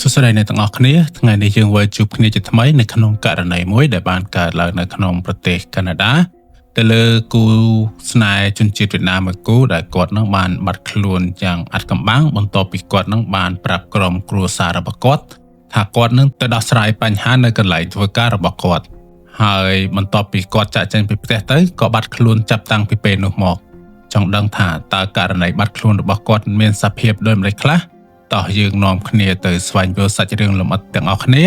សួស្តីអ្នកទាំងអស់គ្នាថ្ងៃនេះយើងវិលជួបគ្នាជាថ្មីនៅក្នុងករណីមួយដែលបានកើតឡើងនៅក្នុងប្រទេសកាណាដាទៅលើគូស្នេហ៍ជនជាតិវៀតណាមមួយគូដែលគាត់នឹងបានបាត់ខ្លួនយ៉ាងអាថ៌កំបាំងបន្ទាប់ពីគាត់នឹងបានប្រាប់ក្រុមគ្រួសាររបស់គាត់ថាគាត់នឹងទៅដោះស្រាយបញ្ហានៅកន្លែងធ្វើការរបស់គាត់ហើយបន្ទាប់ពីគាត់ចាក់ចែងពីផ្ទះទៅក៏បាត់ខ្លួនចាប់តាំងពីពេលនោះមកចង់ដឹងថាតើករណីបាត់ខ្លួនរបស់គាត់មានសភាពដូចម្តេចខ្លះ តោះយើងនាំគ្នាទៅស្វែងយល់សាច់រឿងលម្អិតទាំងអស់គ្នា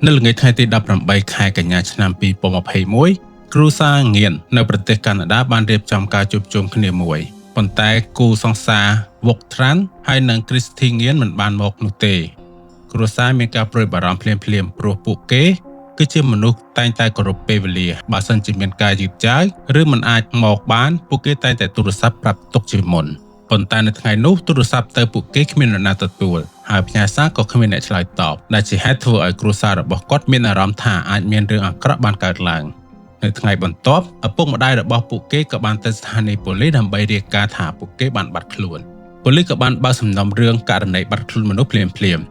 នៅល្ងាចថ្ងៃទី18ខែកញ្ញាឆ្នាំ2021គ្រួសារងៀននៅប្រទេសកាណាដាបានរៀបចំការជួបជុំគ្នាមួយប៉ុន្តែគូសង្សារវុកត្រាន់ហើយនិងគ្រីស្ធីងៀនមិនបានមកនោះទេគ្រួសារមានការព្រួយបារម្ភភ្លាមៗព្រោះពួកគេគឺជាមនុស្សតែងតែគោរពពេលវេលាបើសិនជាមានការយឺតយ៉ាវឬមិនអាចមកបានពួកគេតែងតែទូរស័ព្ទប្រាប់ទុកជាមុនប៉ុន្តែនៅថ្ងៃនោះទូរស័ព្ទទៅពួកគេគ្មាននរណាទទួលហើយផ្ញើសារក៏គ្មានអ្នកឆ្លើយតបដែលជាហេតុធ្វើឲ្យគ្រួសាររបស់គាត់មានអារម្មណ៍ថាអាចមានរឿងអាក្រក់បានកើតឡើងនៅថ្ងៃបន្ទាប់ឪពុកម្ដាយរបស់ពួកគេក៏បានទៅស្ថានីយ៍ប៉ូលីសដើម្បីរាយការណ៍ថាពួកគេបានបាត់ខ្លួនប៉ូលីសក៏បានបើកសំណុំរឿងករណីបាត់ខ្លួនមនុស្សភ្លាមៗ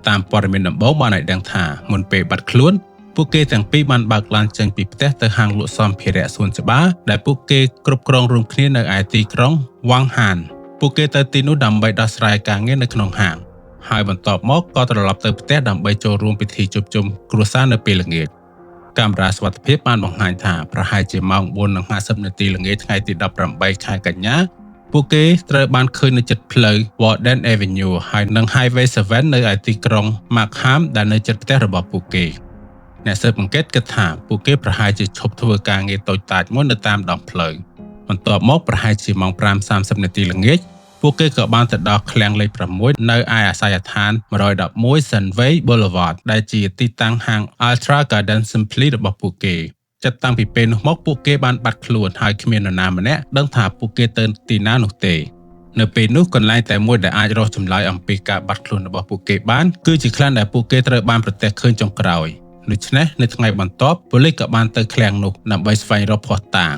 តាមព័ត៌មានដំបូងបានឲ្យដឹងថាមុនពេលបាត់ខ្លួនពួកគេទាំងពីរបានបើកឡានចេញពីផ្ទះទៅហាងលក់សម្ភារៈសួនច្បារដែលពួកគេគ្រប់គ្រងរួមគ្នានៅឯទីក្រុងវ៉ាងហានពួកគេទៅទីនោះដើម្បីដោះស្រាយការងារនៅក្នុងហាងហើយបន្ទាប់មកក៏ត្រឡប់ទៅផ្ទះដើម្បីចូលរួមពិធីជួបជុំគ្រួសារនៅពេលល្ងាចកាមេរ៉ាសុវត្ថិភាពបានបង្ហាញថាប្រហែលជាម៉ោង4:50នាទីល្ងាចថ្ងៃទី18ខែកញ្ញាពួកគេត្រូវបានឃើញនៅជិតផ្លូវ Warden Avenue ហើយនិង Highway 7នៅឯទីក្រុង Markham ដែលនៅជិតផ្ទះរបស់ពួកគេអ្នកស៊ើបអង្កេតគិតថាពួកគេប្រហែលជាឈប់ធ្វើការងារតូចតាចមួយនៅតាមដងផ្លូវបន្ទាប់មកប្រហែលជាម៉ោង5:30នាទីល្ងាចពួកគេក៏បានទៅដល់ឃ្លាំងលេខ6នៅឯអាសយដ្ឋាន111 Sunway Boulevard ដែលជាទីតាំងហាង Ultra Garden Simply របស់ពួកគេចាប់តាំងពីពេលនោះមកពួកគេបានបាត់ខ្លួនហើយគ្មាននរណាម្នាក់ដឹងថាពួកគេទៅទីណានោះទេនៅពេលនោះកន្លែងតែមួយដែលអាចរកចម្លើយអំពីការបាត់ខ្លួនរបស់ពួកគេបានគឺជាឃ្លាំងដែលពួកគេត្រូវបានប្រទះឃើញចុងក្រោយដូច្នេះនៅថ្ងៃបន្ទាប់ប៉ូលីសក៏បានទៅឃ្លាំងនោះដើម្បីស្វែងរកភស្តុតាង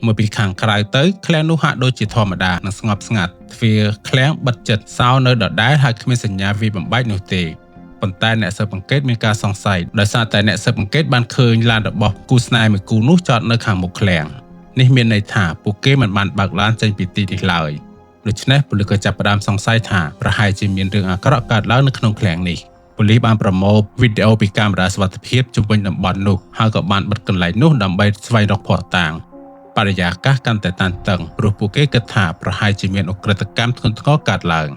មកពីខាងក្រៅទៅឃ្លាំងនោះហាក់ដូចជាធម្មតានិងស្ងប់ស្ងាត់ទ្វារឃ្លាំងបិទជិតសោនៅដដែលហើយគ្មានសញ្ញាវាយបំបែកនោះទេប៉ុន្តែអ្នកស៊ើបអង្កេតមានការសង្ស័យដោយសារតែអ្នកស៊ើបអង្កេតបានឃើញឡានរបស់គូស្នេហ៍មួយគូនោះចតនៅខាងមុខឃ្លាំងនេះមានន័យថាពួកគេមិនបានបើកឡានចេញពីទីនេះឡើយដូច្នេះប៉ូលីសក៏ចាប់ផ្ដើមសង្ស័យថាប្រហែលជាមានរឿងអាក្រក់កើតឡើងនៅក្នុងឃ្លាំងនេះប៉ូលីសបានប្រមូលវីដេអូពីកាមេរ៉ាសុវត្ថិភាពជុំវិញតំបន់នោះហើយក៏បានបិទកន្លែងនោះដើម្បីស្វែងរកភស្តុតាងបរិយាកាសកាន់តែតានតឹងព្រោះពួកគេគិតថាប្រហែលជាមានឧក្រិដ្ឋកម្មធ្ងន់ធ្ងរកើតឡើង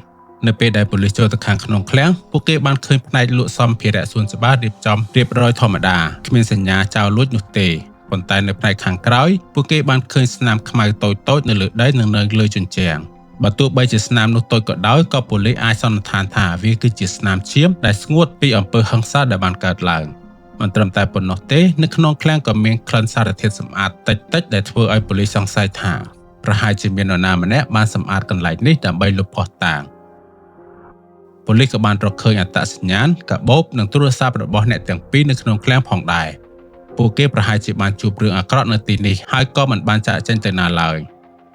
នៅពេលដែលប៉ូលីសចូលទៅខាងក្នុងឃ្លាំងពួកគេបានឃើញផ្នែកលក់សម្ភារៈសួនច្បាររៀបចំរៀបរយធម្មតាគ្មានសញ្ញាចោរលួចនោះទេប៉ុន្តែនៅផ្នែកខាងក្រោយពួកគេបានឃើញស្នាមខ្មៅតូចៗនៅលើដីនិងនៅលើជញ្ជាំងបើទោះបីជាស្នាមនោះតូចក៏ដោយក៏ប៉ូលីសអាចសន្និដ្ឋានថាវាគឺជាស្នាមឈាមដែលស្ងួតពីអំពើហិង្សាដែលបានកើតឡើងមិនត្រឹមតែប៉ុណ្ណោះទេនៅក្នុងឃ្លាំងក៏មានក្លិនសារធាតុសម្អាតតិចៗដែលធ្វើឲ្យប៉ូលីសសង្ស័យថាប្រហែលជាមាននរណាម្នាក់បានសម្អាតកន្លែងនេះដើម្បីលុបភស្តុតាងប៉ូលីសក៏បានរកឃើញអត្តសញ្ញាណកាបូបនិងទូរស័ព្ទរបស់អ្នកទាំងពីរនៅក្នុងឃ្លាំងផងដែរពួកគេប្រហែលជាបានជួបរឿងអាក្រក់នៅទីនេះហើយក៏មិនបានចាកចេញទៅណាឡើយ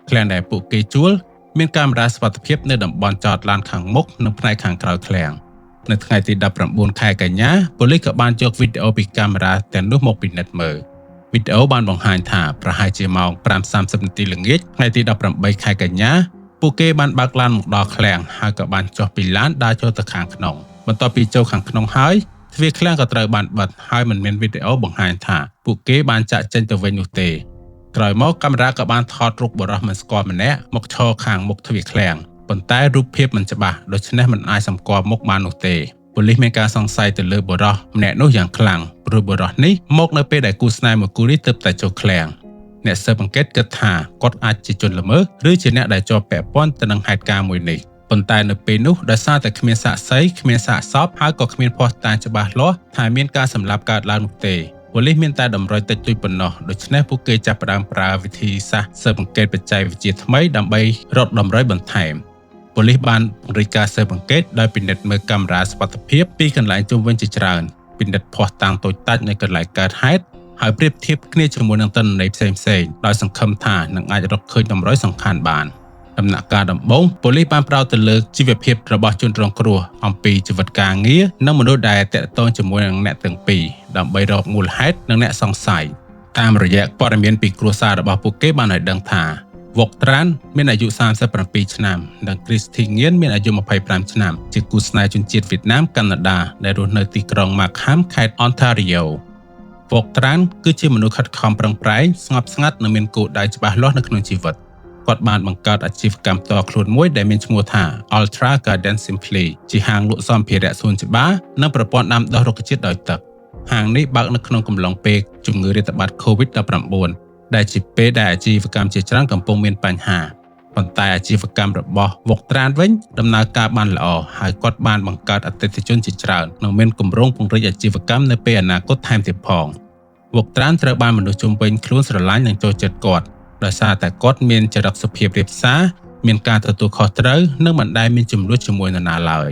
ឃ្លាំងដែលពួកគេជួលមានកាមេរ៉ាសុវត្ថិភាពនៅតំបន់ចតឡានខាងមុខនិងផ្នែកខាងក្រោយឃ្លាំងនៅថ្ងៃទី19ខែកញ្ញាប៉ូលីសក៏បានយកវីដេអូពីកាមេរ៉ាទាំងនោះមកពិនិត្យមើលវីដេអូបានបង្ហាញថាប្រហែលជាម៉ោង5:30នាទីល្ងាចថ្ងៃទី18ខែកញ្ញាពួកគេបានបើកឡានមកដល់ឃ្លាំងហើយក៏បានចុះពីឡានដើរចូលទៅខាងក្នុងបន្ទាប់ពីចូលខាងក្នុងហើយទ្វារឃ្លាំងក៏ត្រូវបានបិទហើយមិនមានវីដេអូបង្ហាញថាពួកគេបានចាក់ចេញទៅវិញនោះទេក្រោយមកកាមេរ៉ាក៏បានថតរូបបុរសមិនស្គាល់ម្នាក់មកឈរខាងមុខទ្វារឃ្លាំងប៉ុន្តែរូបភាពមិនច្បាស់ដូច្នេះមិនអាចសម្គាល់មុខបាននោះទេប៉ូលីសមានការសង្ស័យទៅលើបុរសម្នាក់នោះយ៉ាងខ្លាំងព្រោះបុរសនេះមកនៅពេលដែលគូស្នេហ៍មួយគូនេះទើបតែចូលឃ្លាំងអ្នកស៊ើបអង្កេតគិតថាគាត់អាចជាជនល្មើសឬជាអ្នកដែលជាប់ពាក់ព័ន្ធទៅនឹងហេតុការណ៍មួយនេះប៉ុន្តែនៅពេលនោះដោយសារតែគ្មានសាក្សីគ្មានសាកសពហើយក៏គ្មានភស្តុតាងច្បាស់លាស់ថាមានការសម្លាប់កើតឡើងនោះទេប៉ូលីសមានតែតម្រុយតិចតួចប៉ុណ្ណោះដូច្នេះពួកគេចាប់ផ្ដើមប្រើវិធីសាស្ត្រស៊ើបអង្កេតបច្ចេកវិទ្យាថ្មីដើម្បីរកតម្រុយបន្ថែមប៉ូលីសបានពង្រីកការស៊ើបអង្កេតដោយពិនិត្យមើលកាមេរ៉ាសុវត្ថិភាពពីកន្លែងជុំវិញជាច្រើនពិនិត្យភស្តុតាងតូចតាចនៅកន្លែងកើតហេតុហើយប្រៀបធៀបគ្នាជាមួយនឹងទិន្នន័យផ្សេងៗដោយសង្ឃឹមថានឹងអាចរកឃើញតម្រុយសំខាន់បាន។ ដំណាក់កាលដំបូងប៉ូលីសបានផ្ដោតទៅលើជីវភាពរបស់ជនរងគ្រោះអំពីជីវិតការងារនិងមនុស្សដែលទាក់ទងជាមួយនឹងអ្នកទាំងពីរដើម្បីរកមូលហេតុនិងអ្នកសង្ស័យតាមរយៈព័ត៌មានពីគ្រួសាររបស់ពួកគេបានឲ្យដឹងថាវុកត្រានមានអាយុ37ឆ្នាំនិងគ្រីស្ធីងៀនមានអាយុ25ឆ្នាំជាគូស្នេហ៍ជនជាតិវៀតណាមកាណាដាដែលរស់នៅទីក្រុង Markham ខេត្ត Ontario វុកត្រានគឺជាមនុស្សខិតខំប្រឹងប្រែងស្ងប់ស្ងាត់និងមានគោលដៅច្បាស់លាស់នៅក្នុងជីវិតគាត់បានបង្កើតអាជីវកម្មផ្ទាល់ខ្លួនមួយដែលមានឈ្មោះថា Ultra Garden Simply ជាហាងលក់សម្ភារៈសួនច្បារនិងប្រព័ន្ធដាំដុះរុក្ខជាតិដោយទឹកហាងនេះបើកនៅក្នុងកំឡុងពេលជំងឺរាតត្បាត COVID-19 ដែលជាពេលដែលអាជីវកម្មជាច្រើនកំពុងមានបញ្ហាប៉ុន្តែអាជីវកម្មរបស់វុកត្រានវិញដំណើរការបានល្អហើយគាត់បានបង្កើតអតិថិជនជាច្រើននិងមានគម្រោងពង្រីកអាជីវកម្មនៅពេលអនាគតថែមទៀតផងវុកត្រានត្រូវបានមនុស្សជុំវិញខ្លួនស្រឡាញ់និងចូលចិត្តគាត់ដោយសារតែគាត់មានចរិតសុភាពរាបសារមានការទទួលខុសត្រូវនិងមិនដែលមានជម្លោះជាមួយនរណាឡើយ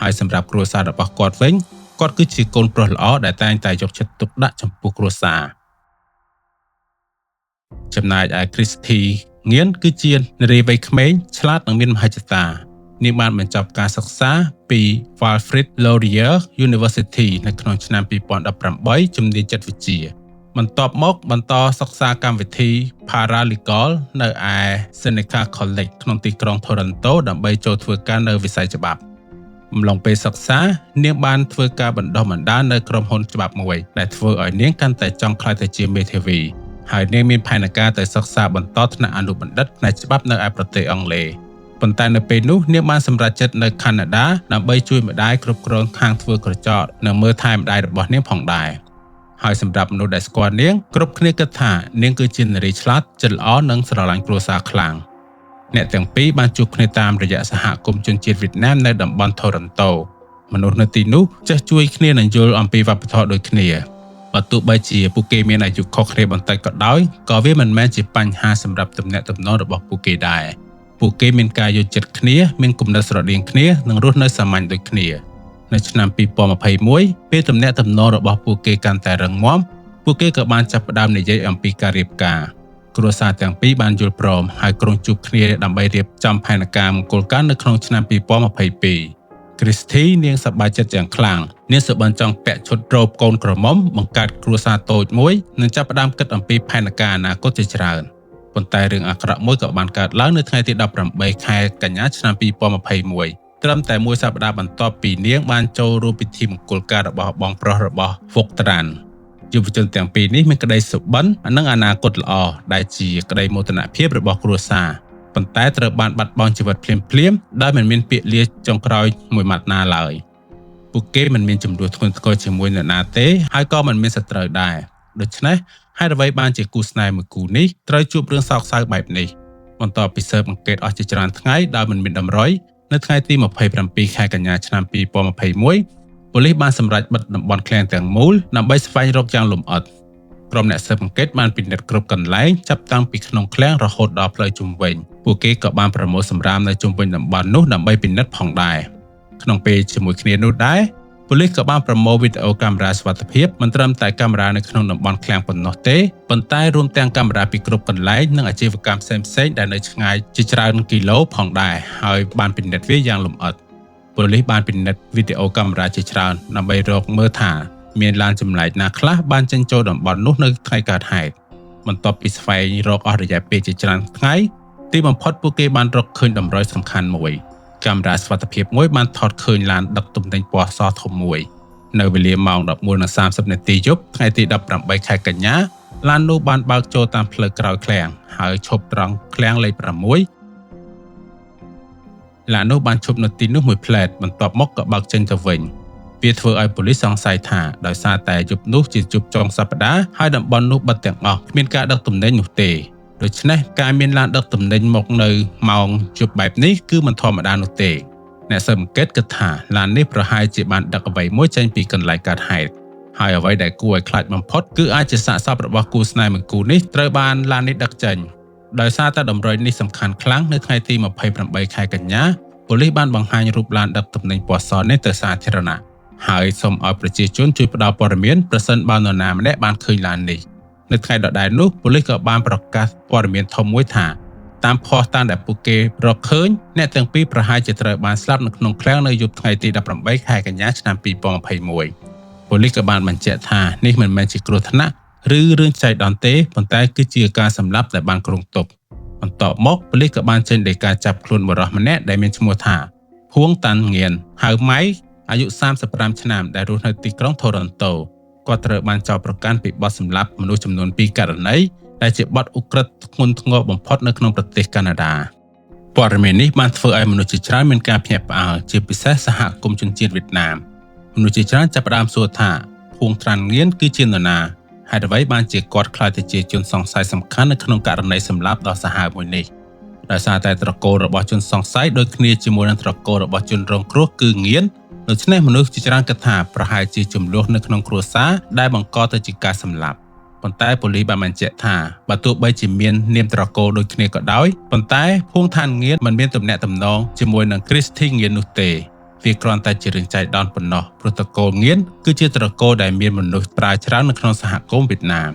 ហើយសម្រាប់គ្រួសាររបស់គាត់វិញគាត់គឺជាកូនប្រុសល្អដែលតែងតែយកចិត្តទុកដាក់ចំពោះគ្រួសារចំណែកឯគ្រីស្ធីងៀនគឺជានារីវ័យក្មេងឆ្លាតនិងមានមហិច្ឆតានាងបានបញ្ចប់ការសិក្សាពី Wilfrid Laurier University នៅក្នុងឆ្នាំ2018ជំនាញចិត្តវិទ្យាបន្ទាប់មកបន្តសិក្សាកម្មវិធី Paralegal នៅឯ Seneca College ក្នុងទីក្រុង Toronto ដើម្បីចូលធ្វើការនៅវិស័យច្បាប់អំឡុងពេលសិក្សានាងបានធ្វើការបណ្ដុះបណ្ដាលនៅក្រុមហ៊ុនច្បាប់មួយដែលធ្វើឲ្យនាងកាន់តែចង់ក្លាយទៅជាមេធាវីហើយនាងមានផែនការទៅសិក្សាបន្តថ្នាក់អនុបណ្ឌិតផ្នែកច្បាប់នៅឯប្រទេសអង់គ្លេសប៉ុន្តែនៅពេលនោះនាងបានសម្រេចចិត្តនៅកាណាដាដើម្បីជួយម្ដាយគ្រប់គ្រងខាងធ្វើក្រចកនិងមើលថែម្ដាយរបស់នាងផងដែរហើយសម្រាប់មនុស្សដែលស្គាល់នាងគ្រប់គ្នាគិតថានាងគឺជានារីឆ្លាតចិត្តល្អនិងស្រឡាញ់គ្រួសារខ្លាំងអ្នកទាំងពីរបានជួបគ្នាតាមរយៈសហគមន៍ជនជាតិវៀតណាមនៅតំបន់ Toronto មនុស្សនៅទីនោះចេះជួយគ្នានិងយល់អំពីវប្បធម៌ដូចគ្នាបើទោះបីជាពួកគេមានអាយុខុសគ្នាបន្តិចក៏ដោយក៏វាមិនមែនជាបញ្ហាសម្រាប់ទំនាក់ទំនងរបស់ពួកគេដែរពួកគេមានការយល់ចិត្តគ្នាមានគំនិតស្រដៀងគ្នានិងរស់នៅសាមញ្ញដូចគ្នានៅឆ្នាំ2021ពេលទំនាក់ទំនងរបស់ពួកគេកាន់តែរឹងមាំពួកគេក៏បានចាប់ផ្ដើមនិយាយអំពីការរៀបការគ្រួសារទាំងពីរបានយល់ព្រមហើយគ្រោងជួបគ្នាដើម្បីរៀបចំផែនការមង្គលការនៅក្នុងឆ្នាំ2022គ្រីស្ធីនាងសប្បាយចិត្តយ៉ាងខ្លាំងនាងសុបិនចង់ពាក់ឈុតរ៉ូបកូនក្រមុំបង្កើតគ្រួសារតូចមួយនិងចាប់ផ្ដើមគិតអំពីផែនការអនាគតជាច្រើនប៉ុន្តែរឿងអាក្រក់មួយក៏បានកើតឡើងនៅថ្ងៃទី18ខែកញ្ញាឆ្នាំ2021ត្រឹមតែមួយសប្តាហ៍បន្ទាប់ពីនាងបានចូលរួមពិធីមង្គលការរបស់បងប្រុសរបស់វុកត្រានយុវជនទាំងពីរនេះមានក្តីសុបិននិងអនាគតល្អដែលជាក្តីមោទនភាពរបស់គ្រួសារប៉ុន្តែត្រូវបានបាត់បង់ជីវិតភ្លាមៗដោយមិនមានពាក្យលាចុងក្រោយមួយម៉ាត់ណាឡើយពួកគេមិនមានចំនួនធ្ងន់ធ្ងរជាមួយនរណាទេហើយក៏មិនមានសត្រូវដែរដូច្នេះហេតុអ្វីបានជាគូស្នេហ៍មួយគូនេះត្រូវជួបរឿងសោកសៅបែបនេះបន្ទាប់ពីស៊ើបអង្កេតអស់ជាច្រើនថ្ងៃដោយមិនមានតម្រុយនៅថ្ងៃទី27ខែកញ្ញាឆ្នាំ2021ប៉ូលីសបានសម្រេចបិទតំបន់ឃ្លាំងទាំងមូលដើម្បីស្វែងរកយ៉ាងលម្អិតក្រុមអ្នកស៊ើបអង្កេតបានពិនិត្យគ្រប់កន្លែងចាប់តាំងពីក្នុងឃ្លាំងរហូតដល់ផ្លូវជុំវិញពួកគេក៏បានប្រមូលសម្រាមនៅជុំវិញតំបន់នោះដើម្បីពិនិត្យផងដែរក្នុងពេលជាមួយគ្នានោះដែរប៉ូលីសក៏បានប្រមូលវីដេអូកាមេរ៉ាសុវត្ថិភាពមិនត្រឹមតែកាមេរ៉ានៅក្នុងតំបន់ឃ្លាំងប៉ុណ្ណោះទេប៉ុន្តែរួមទាំងកាមេរ៉ាពីគ្រប់កន្លែងនិងអាជីវកម្មផ្សេងៗដែលនៅឆ្ងាយជាច្រើនគីឡូផងដែរហើយបានពិនិត្យវាយ៉ាងលម្អិតប៉ូលីសបានពិនិត្យវីដេអូកាមេរ៉ាជាច្រើនដើម្បីរកមើលថាមានឡានចម្លែកណាខ្លះបានចេញចូលតំបន់នោះនៅថ្ងៃកើតហេតុបន្ទាប់ពីស្វែងរកអស់រយៈពេលជាច្រើនថ្ងៃទីបំផុតពួកគេបានរកឃើញតម្រុយសំខាន់មួយកាមេរ៉ាសុវត្ថិភាពមួយបានថតឃើញឡានដឹកទំនិញពណ៌សធំមួយនៅវេលាម៉ោង 11:30 នាទីយប់ថ្ងៃទី18ខែកញ្ញាឡាននោះបានបើកចូលតាមផ្លូវក្រោយឃ្លាំងហើយឈប់ត្រង់ឃ្លាំងលេខ6ឡាននោះបានឈប់នៅទីនោះមួយភ្លែតបន្ទាប់មកក៏បើកចេញទៅវិញវាធ្វើឲ្យប៉ូលីសសង្ស័យថាដោយសារតែយប់នោះជាយប់ចុងសប្តាហ៍ហើយតំបន់នោះបិទទាំងអស់គ្មានការដឹកទំនិញនោះទេដូច្នេះការមានឡានដឹកទំនិញមកនៅម៉ោងយប់បែបនេះគឺមិនធម្មតានោះទេអ្នកស៊ើបអង្កេតគិតថាឡាននេះប្រហែលជាបានដឹកអ្វីមួយចេញពីកន្លែងកើតហេតុហើយអ្វីដែលគួរឲ្យខ្លាចបំផុតគឺអាចជាសាកសពរបស់គូស្នេហ៍មួយគូនេះត្រូវបានឡាននេះដឹកចេញដោយសារតែតម្រុយនេះសំខាន់ខ្លាំងនៅថ្ងៃទី28ខែកញ្ញាប៉ូលីសបានបង្ហាញរូបឡានដឹកទំនិញពណ៌សនេះទៅសាធារណៈហើយសូមឲ្យប្រជាជនជួយផ្ដល់ព័ត៌មានប្រសិនបើនរណាម្នាក់បានឃើញឡាននេះនៅថ្ងៃដដែលនោះប៉ូលីសក៏បានប្រកាសព័ត៌មានធំមួយថា តាមភស្តុតាងដែលពួកគេរកឃើញអ្នកទាំងពីរប្រហែលជាត្រូវបានស្លាប់នៅក្នុងឃ្លាំងនៅយប់ថ្ងៃទី18ខែកញ្ញាឆ្នាំ2021ប៉ូលីសក៏បានបញ្ជាក់ថានេះមិនមែនជាគ្រោះថ្នាក់ឬរឿងចៃដន្យទេប៉ុន្តែគឺជាការសម្លាប់ដែលបានគ្រោងទុកបន្ទាប់មកប៉ូលីសក៏បានចេញដីកាចាប់ខ្លួនបុរសម្នាក់ដែលមានឈ្មោះថាភួងតាន់ងៀនហៅម៉ៃអាយុ35ឆ្នាំដែលរស់នៅទីក្រុងថូរ៉ុនតូគាត់ត្រូវបានចោទប្រកាន់ពីបទសម្លាប់មនុស្សចំនួន2ករណីដែលជាបទឧក្រិដ្ឋធ្ងន់ធ្ងរបំផុតនៅក្នុងប្រទេសកាណាដាព័ត៌មាននេះបានធ្វើឲ្យមនុស្សជាច្រើនមានការភ្ញាក់ផ្អើលជាពិសេសសហគមន៍ជនជាតិវៀតណាមមនុស្សជាច្រើនចាប់ផ្ដើមសួរថាភួងត្រាន់ងៀនគឺជានរណាហេតុអ្វីបានជាគាត់ក្លាយទៅជាជនសង្ស័យសំខាន់នៅក្នុងករណីសម្លាប់ដ៏សាហាវមួយនេះដោយសារតែត្រកូលរបស់ជនសង្ស័យដូចគ្នាជាមួយនឹងត្រកូលរបស់ជនរងគ្រោះគឺងៀនដូច្នេះមនុស្សជាច្រើនគិតថាប្រហែលជាចំនួននៅក្នុងគ្រួសារដែលបង្កទៅជាការសម្លាប់ប៉ុន្តែប៉ូលីសបានបញ្ជាក់ថាបើទោះបីជាមាននាមត្រកូលដូចគ្នាក៏ដោយប៉ុន្តែភួងឋានងៀនមិនមានទំនាក់ទំនងជាមួយនឹងគ្រីស្ធីងៀននោះទេវាគ្រាន់តែជារឿងចៃដន្យប៉ុណ្ណោះព្រោះត្រកូលងៀនគឺជាត្រកូលដែលមានមនុស្សប្រើច្រើននៅក្នុងសហគមន៍វៀតណាម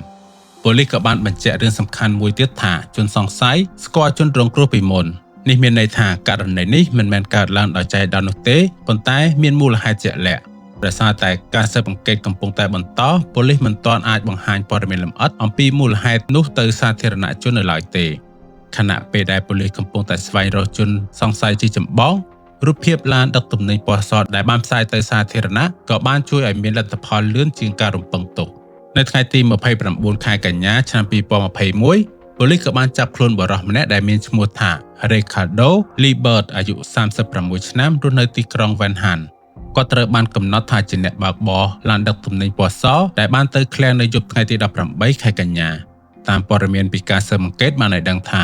ប៉ូលីសក៏បានបញ្ជាក់រឿងសំខាន់មួយទៀតថាជនសង្ស័យស្គាល់ជនរងគ្រោះពីមុននេះមានន័យថាករណីនេះមិនមែនកើតឡើងដោយចៃដន្យនោះទេប៉ុន្តែមានមូលហេតុជាក់លាក់ដោយសារតែការស៊ើបអង្កេតកំពុងតែបន្តប៉ូលីសមិនទាន់អាចបង្ហាញព័ត៌មានលម្អិតអំពីមូលហេតុនោះទៅសាធារណជននៅឡើយទេខណៈពេលដែលប៉ូលីសកំពុងតែស្វែងរកជនសង្ស័យជាចម្បងរូបភាពឡានដឹកទំនិញពណ៌សដែលបានផ្សាយទៅសាធារណៈក៏បានជួយឲ្យមានលទ្ធផលលឿនជាងការរំពឹងទុកនៅថ្ងៃទី29ខែកញ្ញាឆ្នាំ2021ប៉ូលីសក៏បានចាប់ខ្លួនបុរសម្នាក់ដែលមានឈ្មោះថា Ricardo Libert អាយុ36ឆ្នាំរស់នៅទីក្រុង Wenhan គាត់ត្រូវបានកំណត់ថាជាអ្នកបើកបរឡានដឹកទំនិញពណ៌សដែលបានទៅឃ្លាំងនៅយប់ថ្ងៃទី18ខែកញ្ញាតាមព័ត៌មានពីការស៊ើបអង្កេតបានឲ្យដឹងថា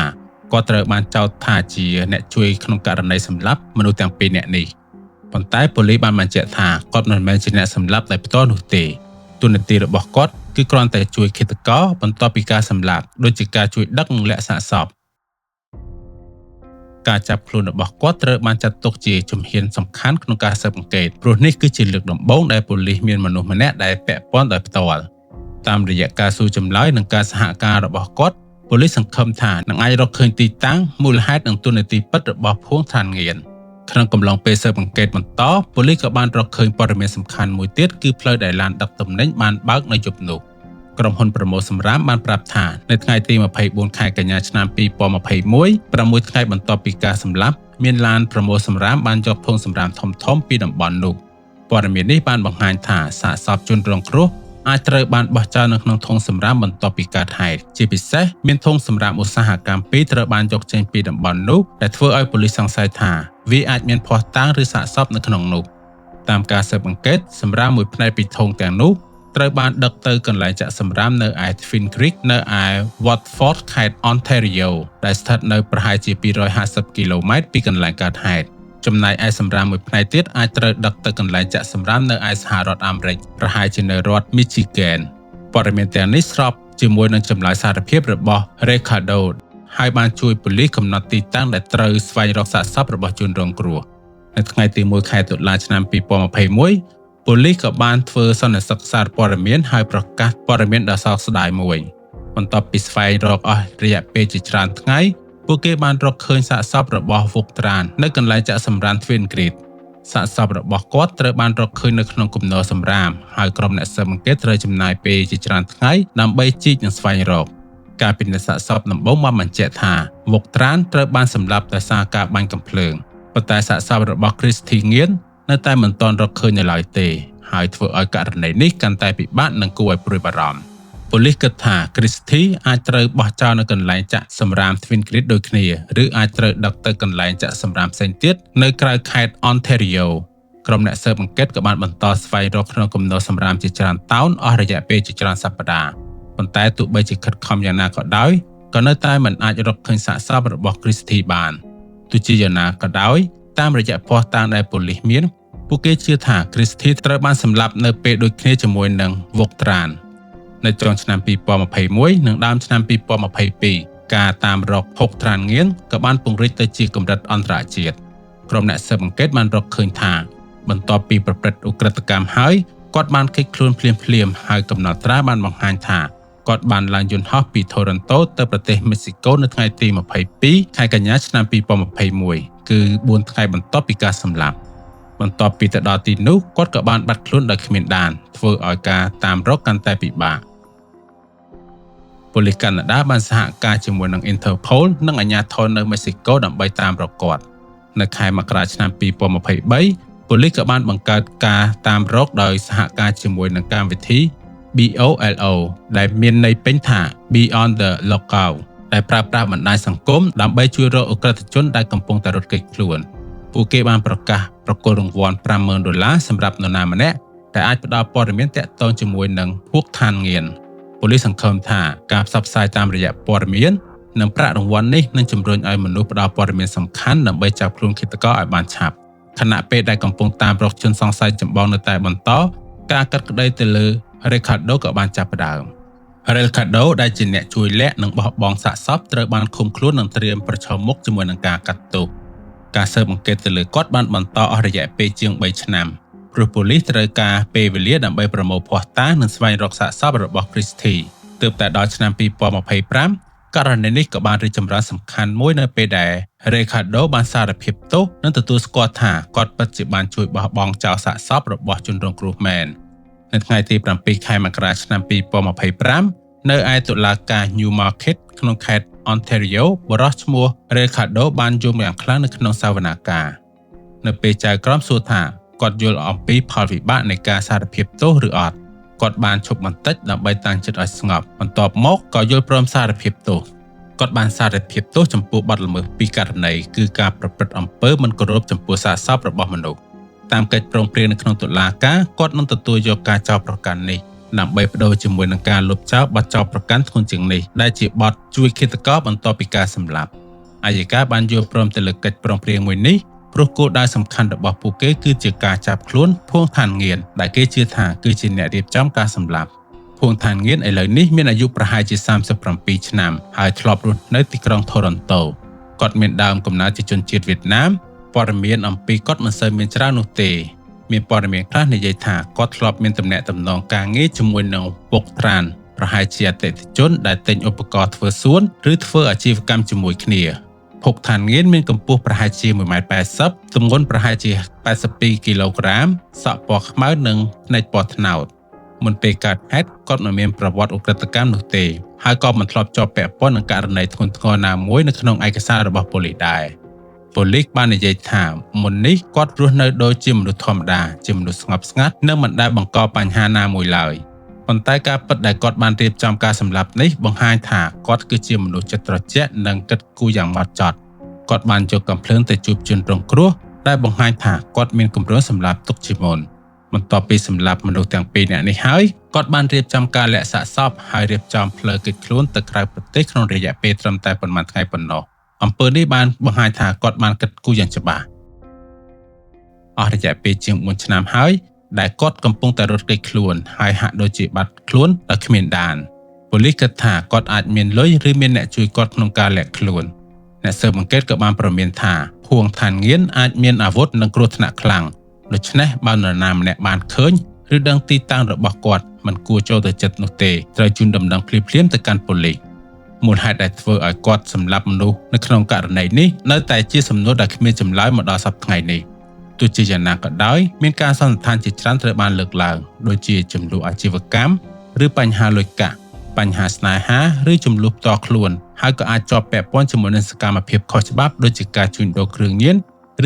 គាត់ត្រូវបានចោទថាជាអ្នកជួយក្នុងករណីសម្លាប់មនុស្សទាំងពីរនាក់នេះប៉ុន្តែប៉ូលីសបានបញ្ជាក់ថាគាត់មិនមែនជាអ្នកសម្លាប់ដោយផ្ទាល់នោះទេតួនាទីរបស់គាត់គឺគ្រាន់តែជួយឃាតករបន្ទាប់ពីការសម្លាប់ដូចជាការជួយដឹកនិងលាក់សាកសពការចាប់ខ្លួនរបស់គាត់ត្រូវបានចាត់ទុកជាជំហានសំខាន់ក្នុងការស៊ើបអង្កេតព្រោះនេះគឺជាលើកដំបូងដែលប៉ូលីសមានមនុស្សម្នាក់ដែលពាក់ព័ន្ធដោយផ្ទាល់តាមរយៈការសួរចម្លើយនិងការសហការរបស់គាត់ប៉ូលីសសង្ឃឹមថានឹងអាចរកឃើញទីតាំងមូលហេតុនិងតួនាទីពិតរបស់ភួងឋានងៀនក្នុងកំឡុងពេលស៊ើបអង្កេតបន្តប៉ូលីសក៏បានរកឃើញព័ត៌មានសំខាន់មួយទៀតគឺផ្លូវដែលឡានដឹកទំនិញបានបើកនៅយប់នោះក្រុមហ៊ុនប្រមូលសម្រាមបានប្រាប់ថានៅថ្ងៃទី24ខែកញ្ញាឆ្នាំ2021 6ថ្ងៃបន្ទាប់ពីការសម្លាប់មានឡានប្រមូលសម្រាមបានយកធុងសម្រាមធំៗពីតំបន់នោះព័ត៌មាននេះបានបង្ហាញថាសាកសពជនរងគ្រោះអាចត្រូវបានបោះចោលនៅក្នុងធុងសម្រាមបន្ទាប់ពីកើតហេតុជាពិសេសមានធុងសម្រាមឧស្សាហកម្មពីរត្រូវបានយកចេញពីតំបន់នោះដែលធ្វើឲ្យប៉ូលីសសង្ស័យថាវាអាចមានភស្តុតាងឬសាកសពនៅក្នុងនោះតាមការស៊ើបអង្កេតសម្រាមមួយផ្នែកពីធុងទាំងនោះត្រូវបានដឹកទៅកន្លែងចាក់សម្រាមនៅឯ Twin Creek នៅឯ Watford ខេត្ត Ontario ដែលស្ថិតនៅប្រហែលជា250គីឡូម៉ែត្រពីកន្លែងកើតហេតុចំណែកឯសម្រាមមួយផ្នែកទៀតអាចត្រូវដឹកទៅកន្លែងចាក់សម្រាមនៅឯសហរដ្ឋអាមេរិកប្រហែលជានៅរដ្ឋ Michigan ព័ត៌មានទាំងនេះស្របជាមួយនឹងចម្លើយសារភាពរបស់ Ricardo ហើយបានជួយប៉ូលីសកំណត់ទីតាំងដែលត្រូវស្វែងរកសាកសពរបស់ជនរងគ្រោះនៅថ្ងៃទី1ខែតុលាឆ្នាំ2021ប៉ូលីសក៏បានធ្វើសន្និសីទសារព័ត៌មានហើយប្រកាសព័ត៌មានដ៏សោកស្ដាយមួយបន្ទាប់ពីស្វែងរកអស់រយៈពេលជាច្រើនថ្ងៃពួកគេបានរកឃើញសាកសពរបស់វុកត្រាននៅកន្លែងចាក់សម្រាម Twin Creek សាកសពរបស់គាត់ត្រូវបានរកឃើញនៅក្នុងគំនរសម្រាមហើយក្រុមអ្នកស៊ើបអង្កេតត្រូវចំណាយពេលជាច្រើនថ្ងៃដើម្បីជីកនិងស្វែងរកការពិនិត្យសាកសពដំបូងបានបញ្ជាក់ថាវុកត្រានត្រូវបានសម្លាប់ដោយសារការបាញ់កាំភ្លើងប៉ុន្តែសាកសពរបស់ Christy ងៀននៅតែមិនទាន់រកឃើញនៅឡើយទេហើយធ្វើឲ្យករណីនេះកាន់តែពិបាកនិងគួរឲ្យព្រួយបារម្ភប៉ូលីសគិតថា Christy អាចត្រូវបោះចោលនៅកន្លែងចាក់សម្រាម Twin Creek ដូចគ្នាឬអាចត្រូវដឹកទៅកន្លែងចាក់សម្រាមផ្សេងទៀតនៅក្រៅខេត្ត Ontario ក្រុមអ្នកស៊ើបអង្កេតក៏បានបន្តស្វែងរកក្នុងគំនរសម្រាមជាច្រើនតោនអស់រយៈពេលជាច្រើនសប្តាហ៍ប៉ុន្តែទោះបីជាខិតខំយ៉ាងណាក៏ដោយក៏នៅតែមិនអាចរកឃើញសាកសពរបស់ Christy បានទោះជាយ៉ាងណាក៏ដោយតាមរយៈភស្តុតាងដែលប៉ូលីសមានពួកគេជឿថា Christy ត្រូវបានសម្លាប់នៅពេលដូចគ្នាជាមួយនឹងវុកត្រាននៅចុងឆ្នាំ2021និងដើមឆ្នាំ2022ការតាមរកភុកត្រានងៀនក៏បានពង្រីកទៅជាកម្រិតអន្តរជាតិក្រុមអ្នកស៊ើបអង្កេតបានរកឃើញថាបន្ទាប់ពីប្រព្រឹត្តឧក្រិដ្ឋកម្មហើយគាត់បានគេចខ្លួនភ្លាមៗហើយកំណត់ត្រាបានបង្ហាញថា គាត់បានឡើងយន្តហោះពី Toronto ទៅប្រទេសមេស៊ីកូនៅថ្ងៃទី22ខែកញ្ញាឆ្នាំ2021គឺ4ថ្ងៃបន្ទាប់ពីការសម្លាប់បន្ទាប់ពីទៅដល់ទីនោះគាត់ក៏បានបាត់ខ្លួនដោយគ្មានដានធ្វើឲ្យការតាមរកកាន់តែពិបាកប៉ូលីសកាណាដាបានសហការជាមួយនឹង Interpol និងអាជ្ញាធរនៅមេស៊ីកូដើម្បីតាមរកគាត់នៅខែមករាឆ្នាំ2023ប៉ូលីសក៏បានបង្កើតការតាមរកដោយសហការជាមួយនឹងកម្មវិធី BOLO ដែលមានន័យពេញថា Be on the Lookout ដែលប្រើប្រាស់បណ្ដាញសង្គមដើម្បីជួយរកឧក្រិដ្ឋជនដែលកំពុងតែរត់គេចខ្លួនពួកគេបានប្រកាសប្រគល់រង្វាន់50,000ដុល្លារសម្រាប់នរណាម្នាក់ដែលអាចផ្ដល់ព័ត៌មានទាក់ទងជាមួយនឹងភួកឋានងៀនប៉ូលីសសង្ឃឹមថាការផ្សព្វផ្សាយតាមរយៈព័ត៌មាននិងប្រាក់រង្វាន់នេះនឹងជំរុញឲ្យមនុស្សផ្ដល់ព័ត៌មានសំខាន់ដើម្បីចាប់ខ្លួនឃាតករឲ្យបានឆាប់ខណៈពេលដែលកំពុងតាមរកជនសង្ស័យចម្បងនៅតែបន្តការកាត់ក្តីទៅលើ Ricardo ក៏បានចាប់ផ្ដើម Ricardo ដែលជាអ្នកជួយលាក់និងបោះបង់សាកសពត្រូវបានឃុំខ្លួននិងត្រៀមប្រឈមមុខជាមួយនឹងការកាត់ទោសការស៊ើបអង្កេតទៅលើគាត់បានបន្តអស់រយៈពេលជាង3ឆ្នាំព្រោះប៉ូលីសត្រូវការពេលវេលាដើម្បីប្រមូលភស្តុតាងនិងស្វែងរកសាកសពរបស់ Christie ទើបតែដល់ឆ្នាំ2025ករណីនេះក៏បានរីកចម្រើនសំខាន់មួយនៅពេលដែល Ricardo បានសារភាពទោសនិងទទួលស្គាល់ថាគាត់ពិតជាបានជួយបោះបង់ចោលសាកសពរបស់ជនរងគ្រោះមែននៅថ្ងៃទី7ខែមករាឆ្នាំ2025នៅឯតុលាការ Newmarket ក្នុងខេត្ត Ontario បុរសឈ្មោះ Ricardo បានយំយ៉ាងខ្លាំងនៅក្នុងសវនាការនៅពេលចៅក្រមសួរថាគាត់យល់អំពីផលវិបាកនៃការសារភាពទោសឬអត់គាត់បានឈប់បន្តិចដើម្បីតាំងចិត្តឲ្យស្ងប់បន្ទាប់មកក៏យល់ព្រមសារភាពទោសគាត់បានសារភាពទោសចំពោះបទល្មើសពីរករណីគឺការប្រព្រឹត្តអំពើមិនគោរពចំពោះសាកសពរបស់មនុស្សតាមកិច្ចព្រមព្រៀងនៅក្នុងតុលាការគាត់នឹងទទួលយកការចោទប្រកាន់នេះដើម្បីបដូរជាមួយនឹងការលុបចោលបទចោទប្រកាន់ធ្ងន់ជាងនេះដែលជាបទជួយឃាតករបន្ទាប់ពីការសម្លាប់អយ្យការបានយល់ព្រមទៅលើកិច្ចព្រមព្រៀងមួយនេះព្រោះគោលដៅសំខាន់របស់ពួកគេគឺជាការចាប់ខ្លួនភួងឋានងៀនដែលគេជឿថាគឺជាអ្នករៀបចំការសម្លាប់ភួងឋានងៀនឥឡូវនេះមានអាយុប្រហែលជា37ឆ្នាំហើយធ្លាប់រស់នៅទីក្រុង Toronto គាត់មានដើមកំណើតជាជនជាតិវៀតណាមព័ត៌មានអំពីគាត់មិនសូវមានច្រើននោះទេមានព័ត៌មានខ្លះនិយាយថាគាត់ធ្លាប់មានទំនាក់ទំនងការងារជាមួយនឹងពុកត្រានប្រហែលជាអតិថិជនដែលទិញឧបករណ៍ធ្វើសួនឬធ្វើអាជីវកម្មជាមួយគ្នាភុកឋានងៀនមានកម្ពស់ប្រហែលជា 1.80 ម៉ែត្រទម្ងន់ប្រហែលជា82គីឡូក្រាមសក់ពណ៌ខ្មៅនិងភ្នែកពណ៌ត្នោតមុនពេលកើតហេតុគាត់មិនមានប្រវត្តិឧក្រិដ្ឋកម្មនោះទេហើយក៏មិនធ្លាប់ជាប់ពាក់ព័ន្ធនឹងករណីធ្ងន់ធ្ងរណាមួយនៅក្នុងឯកសាររបស់ប៉ូលីសដែរប៉ូលីសបាននិយាយថាមុននេះគាត់រស់នៅដូចជាមនុស្សធម្មតាជាមនុស្សស្ងប់ស្ងាត់និងមិនដែលបង្កបញ្ហាណាមួយឡើយប៉ុន្តែការពិតដែលគាត់បានរៀបចំការសម្លាប់នេះបង្ហាញថាគាត់គឺជាមនុស្សចិត្តត្រជាក់និងគិតគូរយ៉ាងម៉ត់ចត់គាត់បានយកកាំភ្លើងទៅជួបជនរងគ្រោះដែលបង្ហាញថាគាត់មានគម្រោងសម្លាប់ទុកជាមុនបន្ទាប់ពីសម្លាប់មនុស្សទាំងពីរនាក់នេះហើយគាត់បានរៀបចំការលាក់សាកសពហើយរៀបចំផ្លូវគេចខ្លួនទៅក្រៅប្រទេសក្នុងរយៈពេលត្រឹមតែប៉ុន្មានថ្ងៃប៉ុណ្ណោះអំពើនេះបានបង្ហាញថាគាត់បានគិតគូរយ៉ាងច្បាស់អស់រយៈពេលជាង4ឆ្នាំហើយដែលគាត់កំពុងតែរត់គេចខ្លួនហើយហាក់ដូចជាបាត់ខ្លួនដោយគ្មានដានប៉ូលីសគិតថាគាត់អាចមានលុយឬមានអ្នកជួយគាត់ក្នុងការលាក់ខ្លួនអ្នកស៊ើបអង្កេតក៏បានព្រមានថាភួងឋានងៀនអាចមានអាវុធនិងគ្រោះថ្នាក់ខ្លាំងដូច្នេះបើនរណាម្នាក់បានឃើញឬដឹងទីតាំងរបស់គាត់មិនគួរចូលទៅចិត្តនោះទេត្រូវជូនដំណឹងភ្លាមៗទៅកាន់ប៉ូលីសមូលហេតុដែលធ្វើឲ្យគាត់សម្លាប់មនុស្សនៅក្នុងករណីនេះនៅតែជាសំណួរដែលគ្មានចម្លើយមកដល់សប្តាហ៍ថ្ងៃនេះទោះជាយ៉ាងណាក៏ដោយមានការសន្និដ្ឋានជាច្រើនត្រូវបានលើកឡើងដូចជាចំនួនអាជីវកម្មឬបញ្ហាលុយកាក់បញ្ហាស្នេហាឬចំនួនផ្ទាល់ខ្លួនហើយក៏អាចជាប់ពាក់ព័ន្ធជាមួយនឹងសកម្មភាពខុសច្បាប់ដូចជាការជួញដូរគ្រឿងញៀន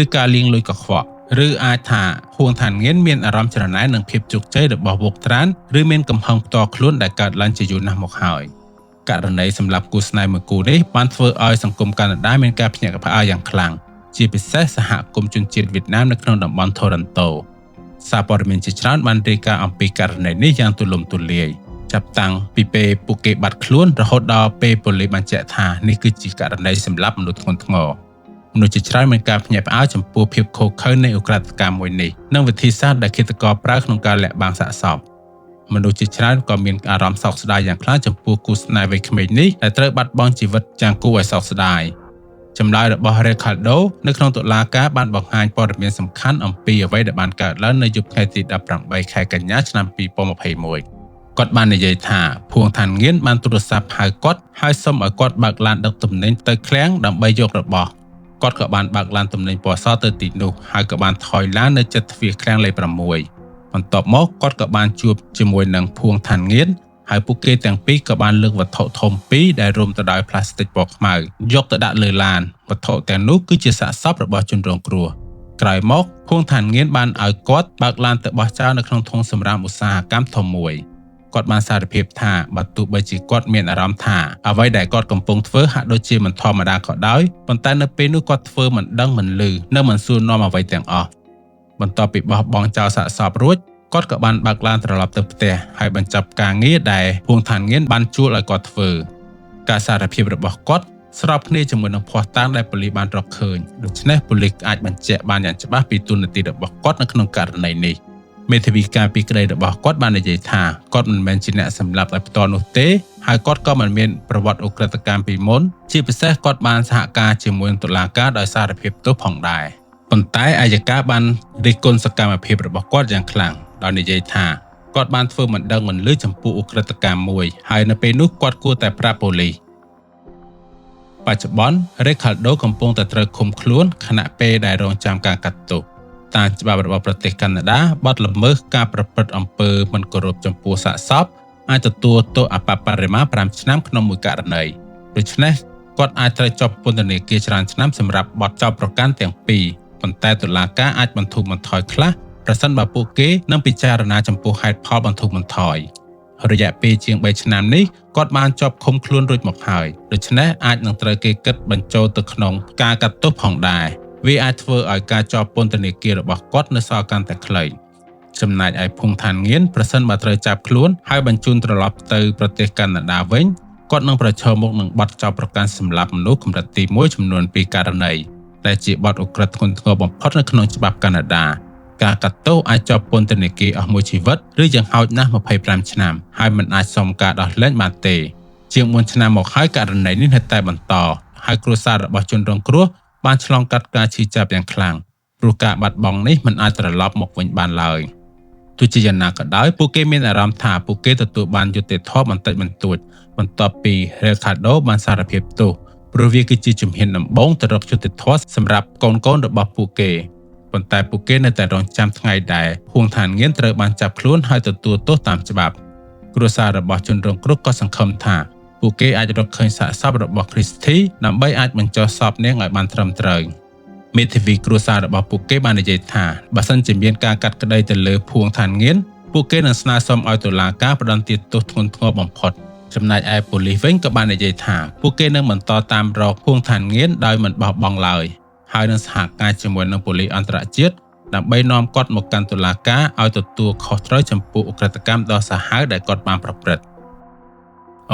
ឬការលាងលុយកខ្វក់ឬអាចថាហួងឋានងៀនមានអារម្មណ៍ច្រណែននឹងភាពជោគជ័យរបស់វុកត្រានឬមានកំហឹងផ្ទាល់ខ្លួនដែលកើតឡើងជាយូរណាស់មកហើយករណីសម្រាប់គូស្នេហ៍មួយគូនេះបានធ្វើឲ្យសង្គមកាណាដាមានការភ្ញាក់ផ្អើលយ៉ាងខ្លាំងជាពិសេសសហគមន៍ជនជាតិវៀតណាមនៅក្នុងតំបន់ Toronto សារព័ត៌មានជាច្រើនបានរាយការណ៍អំពីករណីនេះយ៉ាងទូលំទូលាយចាប់តាំងពីពេលពួកគេបាត់ខ្លួនរហូតដល់ពេលប៉ូលីសបញ្ជាក់ថានេះគឺជាករណីសម្លាប់មនុស្សធ្ងន់ធ្ងរមនុស្សជាច្រើនមានការភ្ញាក់ផ្អើលចំពោះភាពឃោរឃៅនៃឧក្រិដ្ឋកម្មមួយនេះនិងវិធីសាស្ត្រដែលឃាតករប្រើក្នុងការលាក់បាំងសាកសពមនុស្សជាច្រើនក៏មានអារម្មណ៍សោកស្ដាយយ៉ាងខ្លាំងចំពោះគូស្នេហ៍វ័យក្មេងនេះដែលត្រូវបាត់បង់ជីវិតយ៉ាងគួរឲ្យសោកស្ដាយចម្លើយរបស់ Ricardo នៅក្នុងតុលាការបានបង្ហាញព័ត៌មានសំខាន់អំពីអ្វីដែលបានកើតឡើងនៅយប់ថ្ងៃទី18ខែកញ្ញាឆ្នាំ2021 គាត់បាននិយាយថាភួងឋានងៀនបានទូរស័ព្ទហៅគាត់ហើយសុំឲ្យគាត់បើកឡានដឹកទំនិញទៅឃ្លាំងដើម្បីយករបស់គាត់ក៏បានបើកឡានទំនិញពណ៌សទៅទីនោះហើយក៏បានថយឡាននៅជិតទ្វារឃ្លាំងលេខ6បន្ទាប់មកគាត់ក៏បានជួបជាមួយនឹងភួងឋានងៀនហើយពួកគេទាំងពីរក៏បានលើកវត្ថុធំពីរដែលរុំទៅដោយផ្លាស្ទិកពណ៌ខ្មៅយកទៅដាក់លើឡានវត្ថុទាំងនោះគឺជាសាកសពរបស់ជនរងគ្រោះក្រោយមកភួងឋានងៀនបានឲ្យគាត់បើកឡានទៅបោះចោលនៅក្នុងធុងសំរាមឧស្សាហកម្មធំមួយគាត់បានសារភាពថាបើទោះបីជាគាត់មានអារម្មណ៍ថាអ្វីដែលគាត់កំពុងធ្វើហាក់ដូចជាមិនធម្មតាក៏ដោយប៉ុន្តែនៅពេលនោះគាត់ធ្វើមិនដឹងមិនឮនិងមិនសួរនាំអ្វីទាំងអស់បន្ទាប់ពីបោះបង់ចោលសាកសពរួចគាត់ក៏បានបើកឡានត្រឡប់ទៅផ្ទះហើយបញ្ចប់ការងារដែលភួងឋានងៀនបានជួលឲ្យគាត់ធ្វើការសារភាពរបស់គាត់ស្របគ្នាជាមួយនឹងភស្តុតាងដែលប៉ូលីសបានរកឃើញដូច្នេះប៉ូលីសអាចបញ្ជាក់បានយ៉ាងច្បាស់ពីតួនាទីរបស់គាត់នៅក្នុងករណីនេះមេធាវីការពីក្តីរបស់គាត់បាននិយាយថាគាត់មិនមែនជាអ្នកសម្លាប់ដោយផ្ទាល់នោះទេហើយគាត់ក៏មិនមានប្រវត្តិឧក្រិដ្ឋកម្មពីមុនជាពិសេសគាត់បានសហការជាមួយនឹងតុលាការដោយសារភាពទោសផងដែរប៉ុន្តែអយ្យការបានរិះគន់សកម្មភាពរបស់គាត់យ៉ាងខ្លាំងដោយនិយាយថាគាត់បានធ្វើមិនដឹងមិនឮចំពោះឧក្រិដ្ឋកម្មមួយហើយនៅពេលនោះគាត់គួរតែប្រាប់ប៉ូលីសបច្ចុប្បន្នរេខាល់ដូកំពុងតែត្រូវឃុំខ្លួនខណៈពេលដែលរងចាំការកាត់ទោសតាមច្បាប់របស់ប្រទេសកាណាដាបទល្មើសការប្រព្រឹត្តអំពើមិនគោរពចំពោះសាកសពអាចទទួលទោសអប្បបរមា5ឆ្នាំក្នុងមួយករណីដូច្នេះគាត់អាចត្រូវជាប់ពន្ធនាគារច្រើនឆ្នាំសម្រាប់បទចោទប្រកាន់ទាំងពីរប៉ុន្តែតុលាការអាចបន្ធូរបន្ថយខ្លះប្រសិនបើពួកគេនឹងពិចារណាចំពោះហេតុផលបន្ធូរបន្ថយរយៈពេលជាង3ឆ្នាំនេះគាត់បានជាប់ឃុំខ្លួនរួចមកហើយដូច្នេះអាចនឹងត្រូវគេគិតបញ្ចូលទៅក្នុងការកាត់ទោសផងដែរវាអាចធ្វើឲ្យការជាប់ពន្ធនាគាររបស់គាត់នៅសល់កាន់តែខ្លីចំណែកឯភុងឋានងៀនប្រសិនបើត្រូវចាប់ខ្លួនហើយបញ្ជូនត្រឡប់ទៅប្រទេសកាណាដាវិញគាត់នឹងប្រឈមមុខនឹងបទចោទប្រកាន់សម្លាប់មនុស្សកម្រិតទី1ចំនួន2ករណីដែលជាបទឧក្រិដ្ឋធ្ងន់ធ្ងរបំផុតនៅក្នុងច្បាប់កាណាដាការកាត់ទោសអាចជាប់ពន្ធនាគារអស់មួយជីវិតឬយ៉ាងហោចណាស់25ឆ្នាំហើយមិនអាចសុំការដោះលែងបានទេជាង4ឆ្នាំមកហើយករណីនេះនៅតែបន្តហើយគ្រួសាររបស់ជនរងគ្រោះបានឆ្លងកាត់ការឈឺចាប់យ៉ាងខ្លាំងព្រោះការបាត់បង់នេះមិនអាចត្រឡប់មកវិញបានឡើយទោះជាយ៉ាងណាក៏ដោយពួកគេមានអារម្មណ៍ថាពួកគេទទួលបានយុត្តិធម៌បន្តិចបន្តួចបន្ទាប់ពី Ricardo បានសារភាពទោសព្រោះវាគឺជាជំហានដំបូងទៅរកយុត្តិធម៌សម្រាប់កូនៗរបស់ពួកគេប៉ុន្តែពួកគេនៅតែរងចាំថ្ងៃដែលភួងឋានងៀនត្រូវបានចាប់ខ្លួនហើយទទួលទោសតាមច្បាប់គ្រួសាររបស់ជនរងគ្រោះក៏សង្ឃឹមថាពួកគេអាចរកឃើញសាកសពរបស់ Christy ដើម្បីអាចបញ្ចុះសពនាងឲ្យបានត្រឹមត្រូវមេធាវីគ្រួសាររបស់ពួកគេបាននិយាយថាបើសិនជាមានការកាត់ក្តីទៅលើភួងឋានងៀនពួកគេនឹងស្នើសុំឲ្យតុលាការផ្តន្ទាទោសធ្ងន់ធ្ងរបំផុតចំណែកឯប៉ូលីសវិញក៏បាននិយាយថាពួកគេនឹងបន្តតាមរកភួងឋានងៀនដោយមិនបោះបង់ឡើយហើយនឹងសហការជាមួយនឹងប៉ូលីសអន្តរជាតិដើម្បីនាំគាត់មកកាន់តុលាការឲ្យទទួលខុសត្រូវចំពោះឧក្រិដ្ឋកម្មដ៏សាហាវដែលគាត់បានប្រព្រឹត្ត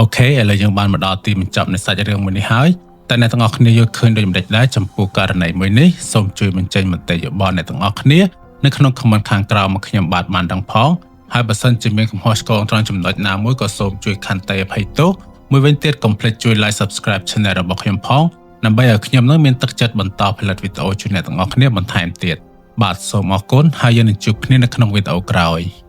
OK ឥឡូវយើងបានមកដល់ទីបញ្ចប់នៃសាច់រឿងមួយនេះហើយតែអ្នកទាំងអស់គ្នាយល់ឃើញដូចម្តេចដែរចំពោះករណីមួយនេះសូមជួយបញ្ចេញមតិយោបល់អ្នកទាំងអស់គ្នានៅក្នុង comment ខាងក្រោមមកខ្ញុំបាទបានដឹងផងហើយបើសិនជាមានកំហុសឆ្គងត្រង់ចំណុចណាមួយក៏សូមជួយខន្តីអភ័យទោសមួយវិញទៀតកុំភ្លេចជួយ like subscribe channel របស់ខ្ញុំផងដើម្បីឲ្យខ្ញុំនឹងមានទឹកចិត្តបន្តផលិតវីដេអូជូនអ្នកទាំងអស់គ្នាបន្ថែមទៀតបាទសូមអរគុណហើយយើងនឹងជួបគ្នានៅក្នុងវីដេអូក្រោយ។